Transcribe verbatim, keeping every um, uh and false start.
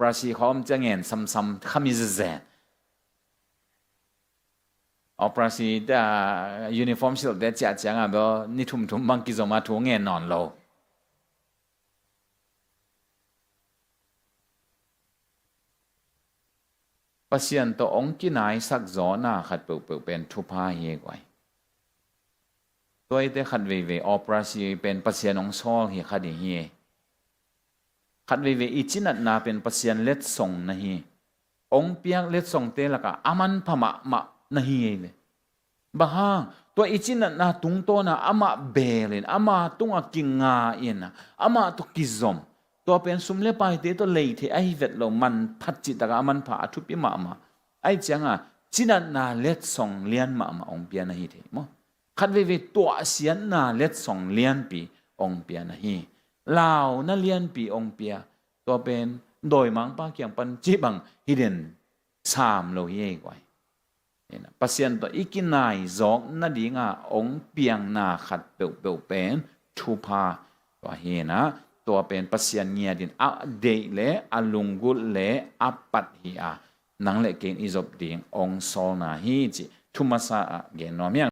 Operasi khawm ciang ngen samsam khami zezen. Operasi te a uniform silh te ciah ciangah bel ni thumthum bang kizom a thu ngen nawn lo. Pasian tawh hong kinaisak zawhna khat peuhpeuh pen thupha hi guai. Tua ite khat veivei operasi pen Pasian hong sawl hi khat hi hi. Khat veivei i cinatna pen Pasian letsong na hi. Hong piak letsongte lakah a manpha mahmah na hi ei ve. Bang hang, tua i cinatna tungtawna amah belin, ama tungah kinga in, amah tawh kizom. Tua pen sum le paite tawh lei thei ahi vet lo, manphat cih takah a manpha a thupi mahmah. Ahi ciangah cinatna letsong lian mahmah hong pia na hi thei maw? Khat veivei tuahsiatna letsong lianpi hong pia na hi. Launa lianpi hong pia. Tua pen dawimangpa kiang pan cih bang hi den sam lo hi ei guai. Pasian tawh i kinai zawk nadinga hong piangna khat peuhpeuh pen thupha tua hi na, tua pen Pasian ngiatin a deih le a lunggulh le a pat hi a, nang le kei in i zop ding hong sawlna hi cih thu masa ah gen nuam hi.